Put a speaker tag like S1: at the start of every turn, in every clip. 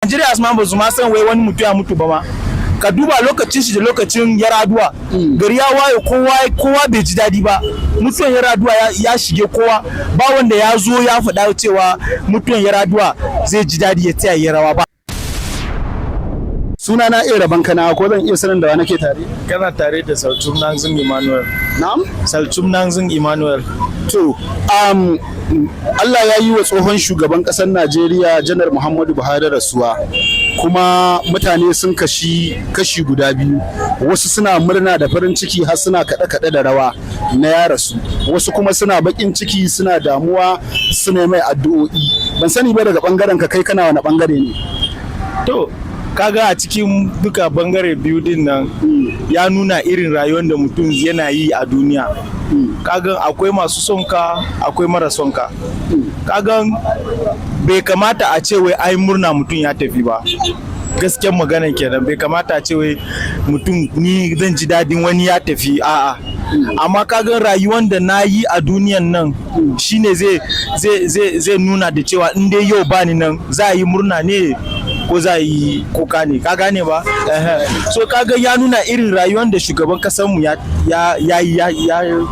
S1: Najeriya ma ba su ma san wai wani mutum ya mutu ba ma. Ka duba lokacin shi da lokacin Yar'Adua, gari ya waye, kowa kowa bai ji daɗi ba. Mutuwan Yar'Adua ya shige kowa. Ba wanda ya zo ya faɗa cewa mutuwan Yar'Adua zai ji daɗi ya tsaya ya rawa ba.
S2: Suna na iya rabon kana, ko zan iya sanin da wa nake tare?
S3: Kana tare da Saltum Nanzin Emmanuel.
S2: Na'am?
S3: Saltum Nanzin Emmanuel.
S2: To, Allah ya yi wa tsohon shugaban ƙasar Najeriya, Janar Muhammadu Buhari, rasuwa. Kuma mutane sun kashi kashi guda biyu. Wasu suna murna da farin ciki har suna kaɗe-kaɗe da rawa na ya rasu. Wasu kuma suna baƙin ciki, suna damuwa, suna mai addu'o'i. Ban sani ba, daga ɓangaren ka, kai kana wani ɓangare ne?
S3: To, kaga a cikin duka bangare biyu din nan, ya nuna irin rayuwar da mutum yana yi a duniya. Kaga akwai masu son ka, akwai mara son ka. Kaga bai kamata a ce wai ai murna mutum ya tafi ba. Gaskiyar maganan kenan, bai kamata a ce wai mutum, ni zan ji dadin wani ya tafi, a'a. Amma kaga rayuwar da na yi a duniyan nan shine zai nuna da cewa in dai yau bani nan, za a yi murna ne ko za a yi kuka ne, ka gane ba? Ehe. So kaga ya nuna irin rayuwar da shugaban kasanmu ya yi ya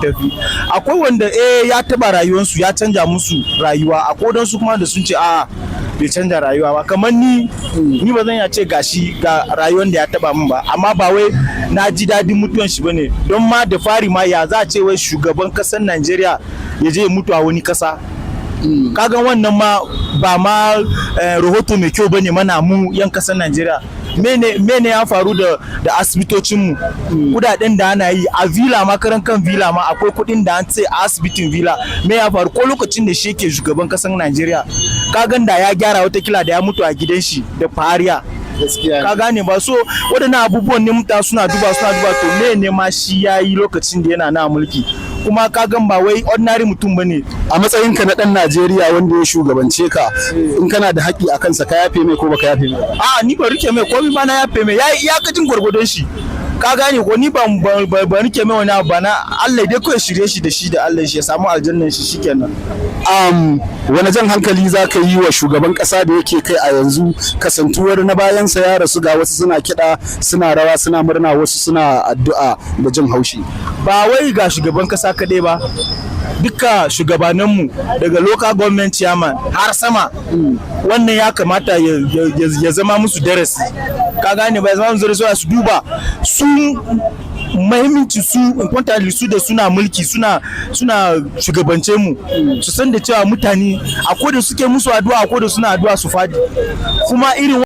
S3: tafi. Akwai wanda ya taba rayuwarsu, ya canja musu rayuwa. Akwai wadansu kuma da sun ce a'a, bai canja rayuwa ba. Kamar ni, ni ba zan iya ce gashi ga rayuwar da ya taba min ba, amma ba wai na ji daɗin mutuwan shi bane. Don ma da fari ma, ya za a ce wai shugaban kasar Najeriya ya je ya mutu a wani kasa? Kaga wannan ma ba ma rahoto mai kyau bane mana mu yan kasar Najeriya. Mene ya faru da asibitocinmu? Kudaden da ana yi a Villa ma, karan kan Villa ma akwai kudin da an ce a asibitin Villa. Me ya faru? Ko lokacin da shi yake shugaban kasar Najeriya, kagan da ya gyara, watakila da ya mutu a gidan shi da fariya.
S2: Gaskiya.
S3: Ka gane ba? So waɗannan abubuwan ne mutane suna duba. To, me ne ma shi ya yi lokacin da yana na mulki? Kuma ka gan ba wai ordinary mutum bane.
S2: A matsayinka na ɗan Najeriya, wanda ya shugabance ka, in kana da haƙƙi a kansa, ka yafe mai ko baka yafe mai ba?
S3: A, ni ba rike mai komai ba, na yafe mai. Ya yi iyakacin gwargwadon shi, ka gane ko? Ni ban rike mai wani abu ba. Na Allah dai kawai shirye shi da shi da Allah shi ya samu aljannan shi, shikenan.
S2: Wani jan hankali za ka yi wa shugaban ƙasa da yake kai a yanzu, kasantuwar na bayansa ya rasu, ga wasu suna kiɗa, suna rawa, suna murna, wasu suna addu'a da jin haushi?
S3: Ba wai ga shugaban kasa kaɗai ba, duka shugabanninmu daga local government chairman har sama, wannan ya kamata ya zama musu darasi, ka gane ba? Ya zama musu darasi, su duba su mahimmanci su, importantly su da suna mulki, suna shugabance mu, su san da cewa mutane akwai da suke musu addu'a, akwai da suna addu'a su fadi kuma irin